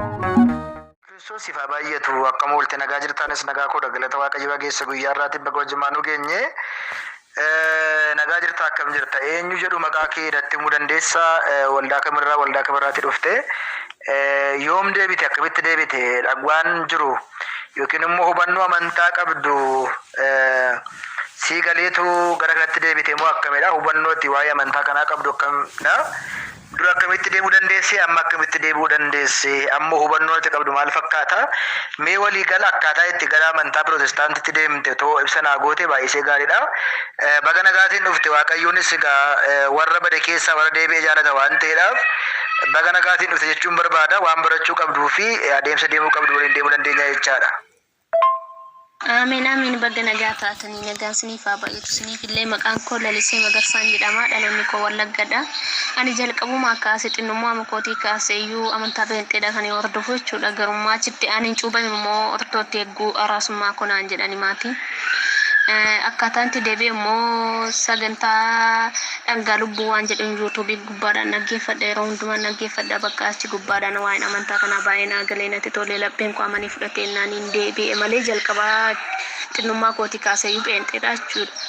Kiristoos siif haa baay'atu. Akkam oolte, nagaa jirtaanis? Nagaa koodha, galata Waaqayyo bageessa guyyaa irraatiin baga wajjumaan nu geenye. Nagaa jirta, akkam jirta? Eenyu jedhu maqaa kee natti himuu dandeessa? Waldaa kamirraa, waldaa kamirraatti dhufte? Yoom deebite, akkamitti deebite? Waan jiru yookiin immoo hubannoo amantaa qabdu sii galeetu gara kanatti deebite moo akkamidha? Hubannoo itti waa'ee amantaa kanaa qabdu akkamidha? Dura akkamitti deemuu dandeesse? Amma akkamitti deebi'uu dandeesse? Amma hubannoo ati qabdu maal fakkaata? Mee walii gala akkaataa itti gara amantaa Pirootestaantitti deemte too ibsa naa goote baay'isee gaariidha. Baga nagaatiin dhufte. Waaqayyoonis egaa warra bade keessaa warra deebi'e jaalata waan ta'eedhaaf baga nagaatiin dhufte jechuun barbaada. Waan barachuu qabduu fi adeemsa deemuu qabdu waliin deemuu dandeenya jechaadha. Ameen Ameen, baga nagaa taatanii, nagaan siniif haa baay'atu siniif illee. Maqaan koo Lalisee Magarsaan jedhama, dhaloonni koo Wallaggadha. Ani jalqabumaa kaasee, xinnummaa kootii kaasee iyyuu amantaa Pheenxeedha kan hordofu jechuudha. Garummaa achitti ani hin cuuphame immoo ortootti eegguu araasummaa koo naan jedhani maatiin. Akkaataan itti deebi'e immoo sagantaa Dhangaa Lubbuu waan jedhu yuutuubii gubbaadhaan dhaggeeffadha, yeroo hundumaa dhaggeeffadha. Bakka achi gubbaadhaan waa'een amantaa kanaa baay'ee naa galee, natti tolee, lapheen koo amanii fudhatee naan hin deebi'e malee jalqabaa xinnummaa kootii kaaseeyyuu Pheenxeedha jechuudha.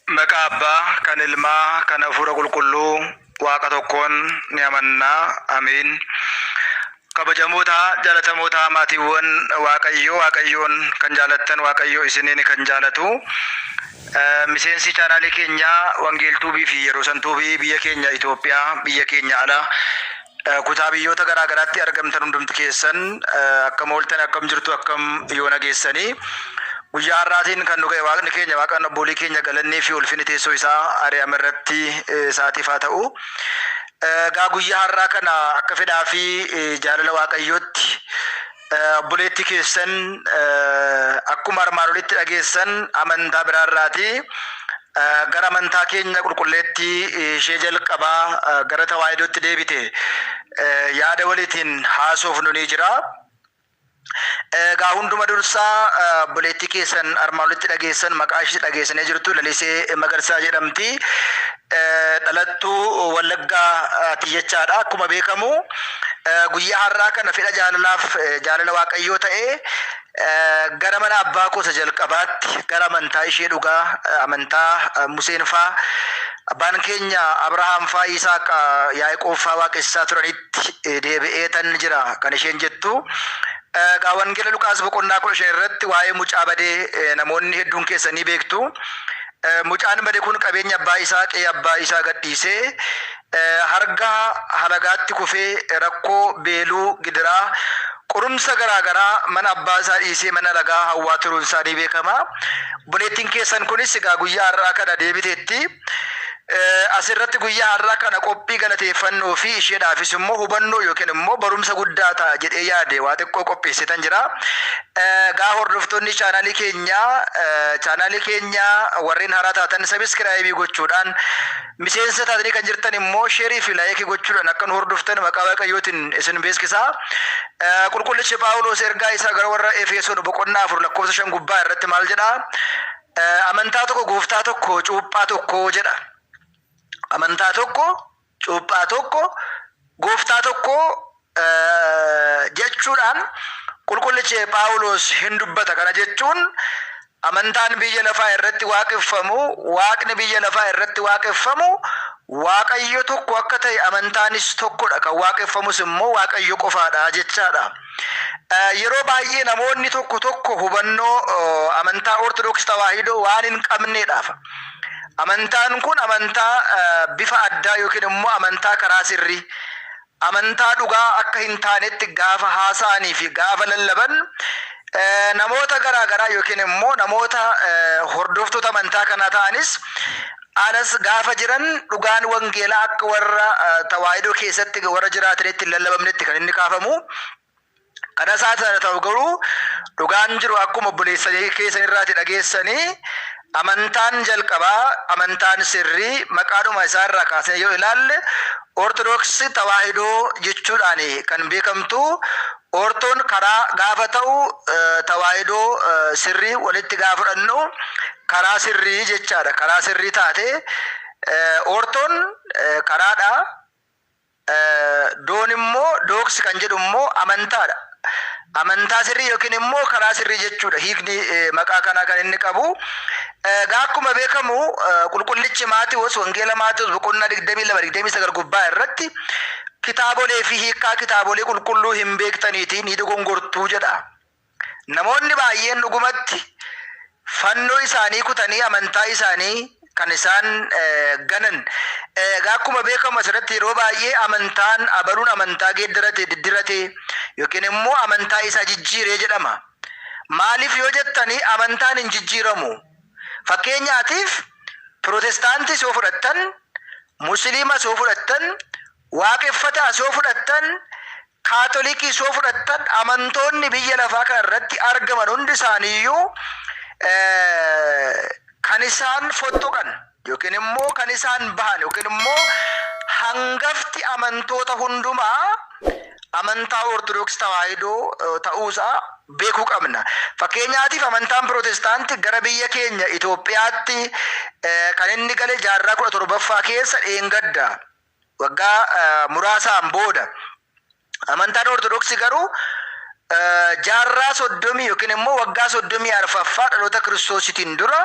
Maqaa Abbaa, kan Ilmaa, kan Hafuura Qulqulluu, Waaqa tokkoon ni amanna. Ameen. Kabajamoota, jaalatamoota maatiiwwan Waaqayyoo, Waaqayyoon kan jaalattan, Waaqayyo isiniin kan jaalatu. Miseensi chaanaalii keenyaa Wangeel Tuubii fi Yeroo San Tuubii, biyya keenya Itoophiyaa, biyya keenya ala, kutaa biyyoota garaa garaatti argamtan hundumti keessan, akkam ooltan, akkam jirtu, akkam yoo nageessanii? Guyyaa har'aatiin kan nu ga'e Waaqni keenya, Waaqaan abboolii keenya, galannii fi ulfinni teessoo isaa ari'ama irratti isaatiif haa ta'u. Egaa guyyaa har'aa kana akka fedhaa fi jaalala Waaqayyootti obboleettii keessan akkuma armaan olitti dhageessan amantaa biraarraati gara amantaa keenya qulqulleettii ishee jalqabaa gara Tawaahidootti deebite yaada waliitiin haasofnu ni jira. Egaa hunduma dursaa obboleettii keessan armaan olitti dhageessan, maqaa ishee dhageessanii jirtu, Lalisee Magarsaa jedhamti. Dhalattuu Wallaggaa tiyyachaadha. Akkuma beekamu guyyaa har'aa kana fedha jaalalaaf jaalala Waaqayyoo ta'ee gara mana abbaa koo isa jalqabaatti, gara amantaa ishee dhugaa, amantaa Museen faa, abbaan keenya Abrahaam faa, Yisaaq, Yaaqoob faa waaqessaa turanitti deebi'ee tan jira kan isheen jettu. Egaa Wangeela Luqaas boqonnaa 15 irratti waa'ee mucaa badee namoonni hedduun keessan ni beektu. Mucaan bade kun qabeenya abbaa isaa, qe'ee abbaa isaa gadhiisee harga halagaatti kufee, rakkoo, beeluu, gidiraa, qorumsa garaa garaa mana abbaa isaa dhiisee mana halagaa hawwaa turuun isaa ni beekama. Obboleettiin keessan kunis egaa guyyaa har'aa kana deebiteetti. Asirratti guyyaa har'aa kana qophii galateeffannoo fi isheedhaafis immoo hubannoo yookiin immoo barumsa guddaa ta'a jedhee yaade waa xiqqoo qopheessetan jira. Gaa hordoftoonni chaanaalii keenyaa, chaanaalii keenya warreen haaraa taatan sabiskiraayibii gochuudhaan, miseensa taatanii kan jirtan immoo sheerii fi laayikii gochuudhaan akka nu hordoftan maqaa Waaqayyootiin isin beeksisa. Qulqullichi Phaawulos ergaa isaa gara warra Efesoon boqonnaa 4 lakkoofsa 5 gubbaa irratti maal jedhaa? Amantaa tokko, gooftaa tokko, cuuphaa tokko jedha. Amantaa tokko, cuuphaa tokko, gooftaa tokko jechuudhaan qulqullichi Phaawulos hin dubbata. Kana jechuun amantaan biyya lafaa irratti waaqeffamu, waaqni biyya lafaa irratti waaqeffamu Waaqayyo tokko akka ta'e, amantaanis tokkodha. Kan waaqeffamus immoo Waaqayyo qofaadha jechaadha. Yeroo baay'ee namoonni tokko tokko hubannoo amantaa Ortodoksii Tawaahidoo waan hin qabneedhaaf, amantaan kun amantaa bifa addaa yookiin immoo amantaa karaa sirrii, amantaa dhugaa akka hin taanetti gaafa haasa'anii fi gaafa lallaban, namoota garaa garaa yookiin immoo namoota hordoftoota amantaa kanaa ta'anis alas gaafa jiran, dhugaan wangeelaa akka warra Tawaahidoo keessatti warra jiraatanitti hin lallabamnetti kan inni kaafamu. Kana isaa sana ta'u garuu dhugaan jiru akkuma obboleessa keessan irraati dhageessanii, amantaan jalqabaa, amantaan sirrii maqaadhuma isaa irraa kaasnee yoo ilaalle Ortodoksii Tawaahidoo jechuudhaan kan beekamtu. Ortoon karaa gaafa ta'u tawaahidoo sirrii walitti gaafa fudhannu karaa sirrii jechaadha. Karaa sirrii taate ortoon karaadha. Doon immoo dooksi kan jedhu immoo amantaadha. Amantaa sirrii yookiin immoo karaa sirrii jechuudha. Hiikni maqaa kanaa kan inni qabu. Egaa akkuma beekamu qulqullichi Maatiwoos Wangeela Maatiwoos boqonnaa 22 29 gubbaa irratti kitaabolee fi hiikkaa kitaabolee qulqulluu hin beektaniitii ni dogongortuu jedha. Namoonni baay'een dhugumatti fannoo isaanii kutanii amantaa isaanii kan isaan ganan. Egaa akkuma beekamu asirratti yeroo baay'ee amantaan abaluun amantaa geeddarate diddirate yookiin immoo amantaa isaa jijjiiree jedhama. Maaliif yoo jettanii amantaan hin jijjiiramu. Fakkeenyaatiif pirootestaantis yoo fudhattan, musliimas yoo fudhattan, waaqeffataas yoo fudhattan, kaatolikiis yoo fudhattan amantoonni biyya lafaa kana irratti argaman hundi isaaniiyyuu kan isaan fottoqan yookiin immoo kan isaan bahan yookiin immoo hangafti amantoota hundumaa amantaa Ortodoksii Tawaahidoo ta'uusaa beekuu qabna. Fakkeenyaatiif amantaan Pirootestaantii gara biyya keenya Itoophiyaatti kan inni gale jaarraa 17ffaa keessa dheengadda waggaa muraasaan booda. Amantaan Ortodoksii garuu jaarraa 30 yookiin immoo waggaa 34ffaa dhaloota Kiristoositiin dura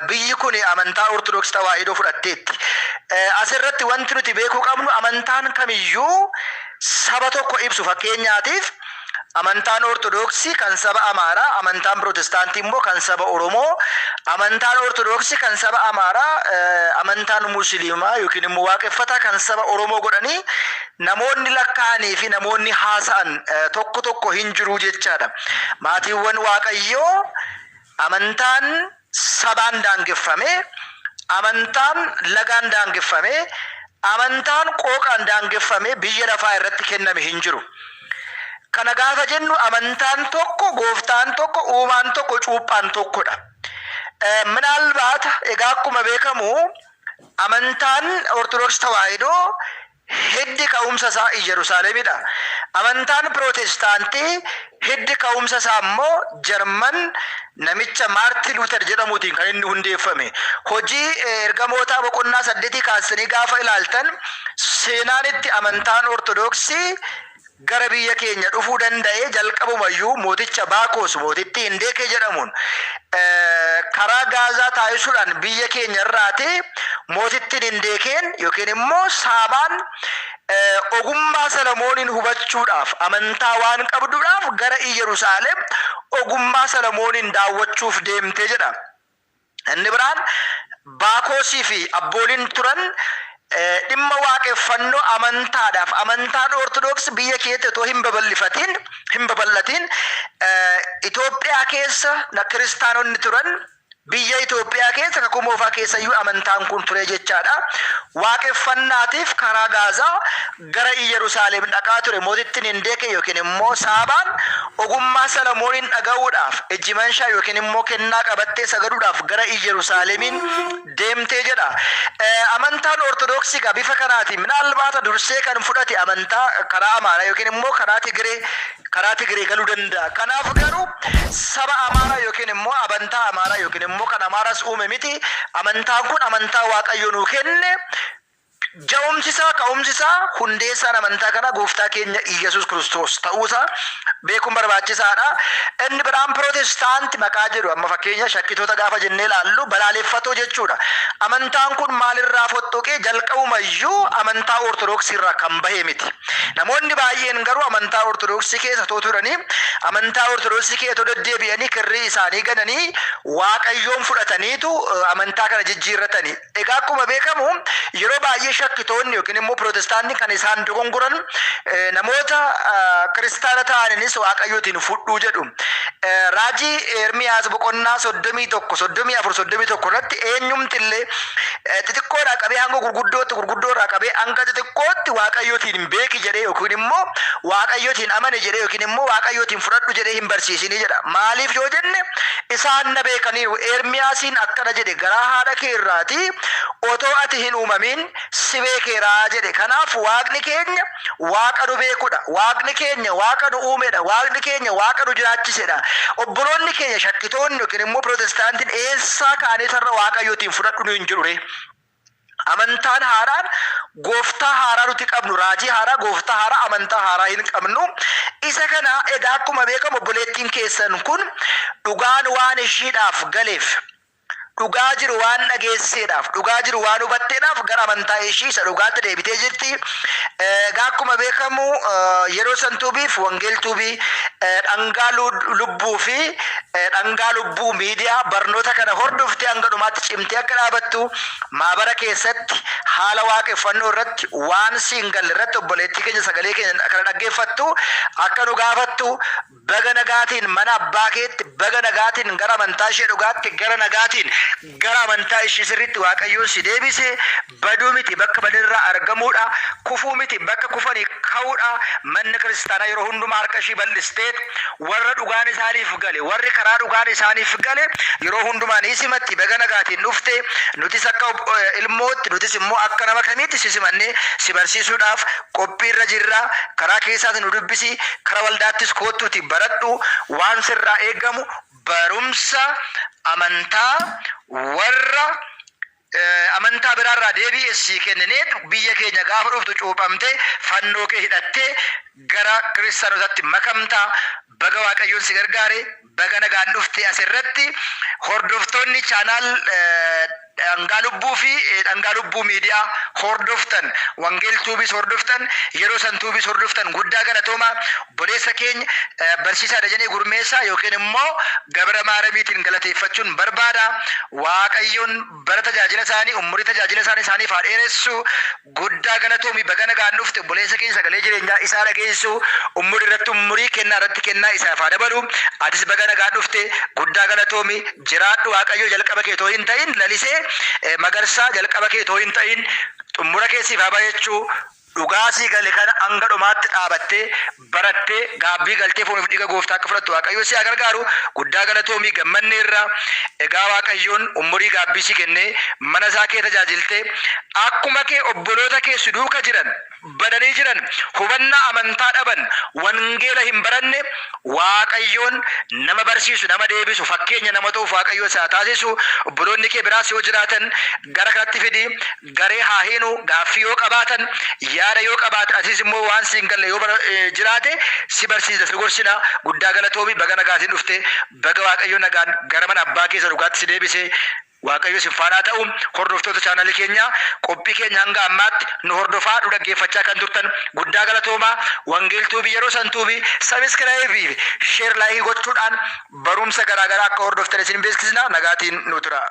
biyyi kun amantaa Ortodoksii Tawaahidoo fudhatteetti. Asirratti wanti nuti beekuu qabnu amantaan kamiyyuu saba tokko ibsu. Fakkeenyaatiif amantaan Ortodoksii kan saba Amaaraa, amantaan Pirootestaantii immoo kan saba Oromoo, amantaan Ortodoksii kan saba Amaaraa, amantaan Musliimaa yookiin immoo waaqeffataa kan saba Oromoo godhanii namoonni lakkaa'anii fi namoonni haasa'an tokko tokko hin jiru jechaadha. Maatiiwwan Waaqayyoo amantaan sabaan daangeffame, amantaan lagaan daangeffame, amantaan qooqaan daangeffame biyya lafaa irratti kenname hin jiru. Kana gaafa jennu amantaan tokko, gooftaan tokko, uumaan tokko, cuuphaan tokkodha. Minaalbaata egaa akkuma beekamu amantaan Ortodoksii Tawaahidoo hiddi ka'umsa isaa Iyyerusaalemidha. Amantaan Pirootestaantii hiddi ka'umsa isaa immoo Jarman namicha Maartin Luuter jedhamuutiin kan inni hundeeffame. Hojii ergamootaa boqonnaa 8 kaasanii gaafa ilaaltan seenaan itti amantaan Ortodoksii gara biyya keenya dhufuu danda'e jalqabumayyuu mooticha Baakos mootittii Hindeekee jedhamuun karaa Gaazaa taasisuudhaan biyya keenya irraati mootittiin Hindeekeen yookiin immoo Saabaan ogummaa Salamooniin hubachuudhaaf amantaa waan qabduudhaaf gara Iyyerusaalem ogummaa Salamooniin daawwachuuf deemtee jedha. Inni biraan Baakosii fi abbooliin turan dhimma waaqeffannoo amantaadhaaf amantaan Ortodoksii biyya keessatti otoo hin babal'ifatin hin babal'atin Itoophiyaa keessa kiristaanonni turan biyya Itoophiyaa keessa kakuu moofaa keessa iyyuu amantaan kun ture jechaadha. Waaqeffannaatiif karaa Gaazaa gara Iyyerusaalem dhaqaa ture mootittiin Hindeekee yookiin immoo Saabaan ogummaa Salamooniin dhaga'uudhaaf ejji manshaa yookiin immoo kennaa qabattee sagaduudhaaf gara Iyyerusaalemiin deemtee jedha. Amantaan Ortodoksii egaa bifa kanaatiin minaalbaata dursee kan fudhate amantaa karaa Amaaraa yookiin immoo karaa Tigiree galuu danda'a. Kanaaf garuu saba Amaaraa yookiin immoo amantaa Amaaraa yookiin immoo kan Amaaraas uume miti. Amantaan kun amantaa Waaqayyo nuu kenne. Ja'umsi isaa ka'umsi isaa hundeessaan amantaa kanaa gooftaa keenya Iyyasuus Kiristoos ta'uusaa beekuun barbaachisaadha. Inni biraan Pirootestaanti maqaa jedhu amma fakkeenya shakkitoota gaafa jennee ilaallu balaaleffatoo jechuudha. Amantaan kun maalirraa fottoqee jalqabumayyuu amantaa Ortodoksii irraa kan bahe miti. Namoonni baay'een garuu amantaa Ortodoksii keessa otoo turanii amantaa Ortodoksii keessa otoo deddeebi'anii kirrii isaanii gananii Waaqayyoon fudhataniitu amantaa kana jijjiirratani. Egaa akkuma beekamu yeroo baay'ee shakkitoonni yookiin immoo pirootestaantii kan isaan dogongoran namoota kiristaana ta'aniinis Waaqayyootiin fudhuu jedhu. Raajii Ermiyaas boqonnaa 31 34 31 irratti eenyumti illee xixiqqoodhaa qabee hanga gurguddootti gurguddoodhaa qabee hanga xixiqqootti Waaqayyootiin beeki jedhee yookiin immoo Waaqayyootiin amane jedhee yookiin immoo Waaqayyootiin fudhadhu jedhee hin barsiisinii jedha. Maaliif yoo jenne isaan na beekaniiru. Ermiyaasiin akkana jedhe garaa haadha kee irraati otoo ati hin uumamin si si beekeeraa jedhe. Kanaaf Waaqni keenya Waaqa nu beekudha. Waaqni keenya Waaqa nu uumedha. Waaqni keenya Waaqa nu jiraachisedha. Obboloonni keenya shakkitoonni yookiin immoo pirootestaantiin eessaa ka'anii sarara Waaqayyootiin fudhadhu nu hin jedhu ree? Amantaan haaraan gooftaa haaraa nuti qabnu, raajii haaraa, gooftaa haaraa, amantaa haaraa hin qabnu. Isa kana egaa akkuma beekamu obboleettiin keessan kun dhugaan waan ishiidhaaf galeef, dhugaa jiru waan dhageesseedhaaf, dhugaa jiru waan hubatteedhaaf gara amantaa ishii isa dhugaatti deebitee jirti. Egaa akkuma beekamu yeroo san tuubiif wangeel tuubii dhangaa lubbuu fi dhangaa lubbuu miidiyaa barnoota kana hordoftee hanga dhumaatti cimtee akka dhaabattu maabara keessatti haala waaqeffannoo irratti waan siin galle irratti obboleettii keenya sagalee keenya kana dhaggeeffattu akka nu gaafattu. Baga nagaatiin mana abbaa keetti, baga nagaatiin gara amantaa ishee dhugaatti, gara nagaatiin gara amantaa ishee sirriitti Waaqayyoon si deebise. Baduu miti, bakka badirraa argamuudha. Kufuu miti, bakka kufanii ka'uudha. Manni kiristaanaa yeroo hundumaa harka ishii bal'isteet warra dhugaan isaaniif gale, warri karaa dhugaan isaaniif gale yeroo hundumaa ni simatti. Baga nagaatiin dhufte. Nutis akka ilmootti, nutis immoo akka nama kamiitti si simannee si barsiisuudhaaf qophiirra jirra. Karaa keessaas nu dubbisi, karaa waldaattis koottuuti baradhu. Waan sirraa eegamu barumsa amantaa warra amantaa biraarraa deebi'e sii kennineet biyya keenya gaafa dhuftu cuuphamtee fannoo kee hidhattee gara kiristaanotatti makamtaa. Baga Waaqayyoon si gargaare, baga nagaan dhufte. Asirratti hordoftoonni channel dhangaa lubbuu fi dhangaa lubbuu miidiyaa hordoftan, wangeel tuubiis hordoftan, yeroo san tuubiis hordoftan, guddaa galatooma. Obboleessa keenya barsiisaa Dajanee Gurmeessaa yookiin immoo Gabra Maaramiitiin galateeffachuun barbaada. Waaqayyoon bara tajaajila isaanii, umurii tajaajila isaanii isaaniif haa dheeressu. Guddaa galatoomi, baga nagaan dhufte. Obboleessa keenya sagalee jireenyaa isaa dhageessu, umurii irratti umurii, kennaa irratti kennaa isaaf haa dabalu. Atis baga nagaan dhufte, guddaa galatoomi, jiraadhu. Waaqayyo jalqaba kee too hin ta'in, Lalisee Magarsaa, jalqaba kee too hin ta'in xumura keessiif haa baay'achuu. Dhugaa sii gale kana hanga dhumaatti dhaabattee barattee gaabbii galtee fooniif dhiiga gooftaa akka fudhattu Waaqayyo si haa gargaaru. Guddaa galatoomii, gammanneerra. Egaa Waaqayyoon umurii gaabbii si kennee mana isaa kee tajaajiltee akkuma kee obboloota kee si duuka jiran badanii jiran, hubannaa amantaa dhaban, wangeela hin baranne, Waaqayyoon nama barsiisu, nama deebisu, fakkeenya nama ta'uuf Waaqayyoon si haa taasisu. Obboloonni kee biraas yoo jiraatan gara kanatti fidi, garee haa hiinu. Gaaffii yoo qabaatan, yaada yoo qabaatan, atis immoo waan siin galle yoo jiraate si barsiisa, si gorsina. Guddaa galatoomi, baga nagaatiin dhufte, baga Waaqayyo nagaan gara mana abbaa keessa dhugaatti si deebise. Waaqayyo isin faanaa ta'u. Hordoftoota chaanalii keenyaa, qophii keenya hanga ammaatti nu hordofaa, nu dhaggeeffachaa kan turtan, guddaa galatoomaa. Wangeel tuubii, yeroo san tuubii subscribe, share, like gochuudhaan barumsa garaagaraa akka hordoftan isin beeksisna. Nagaatiin nu tura.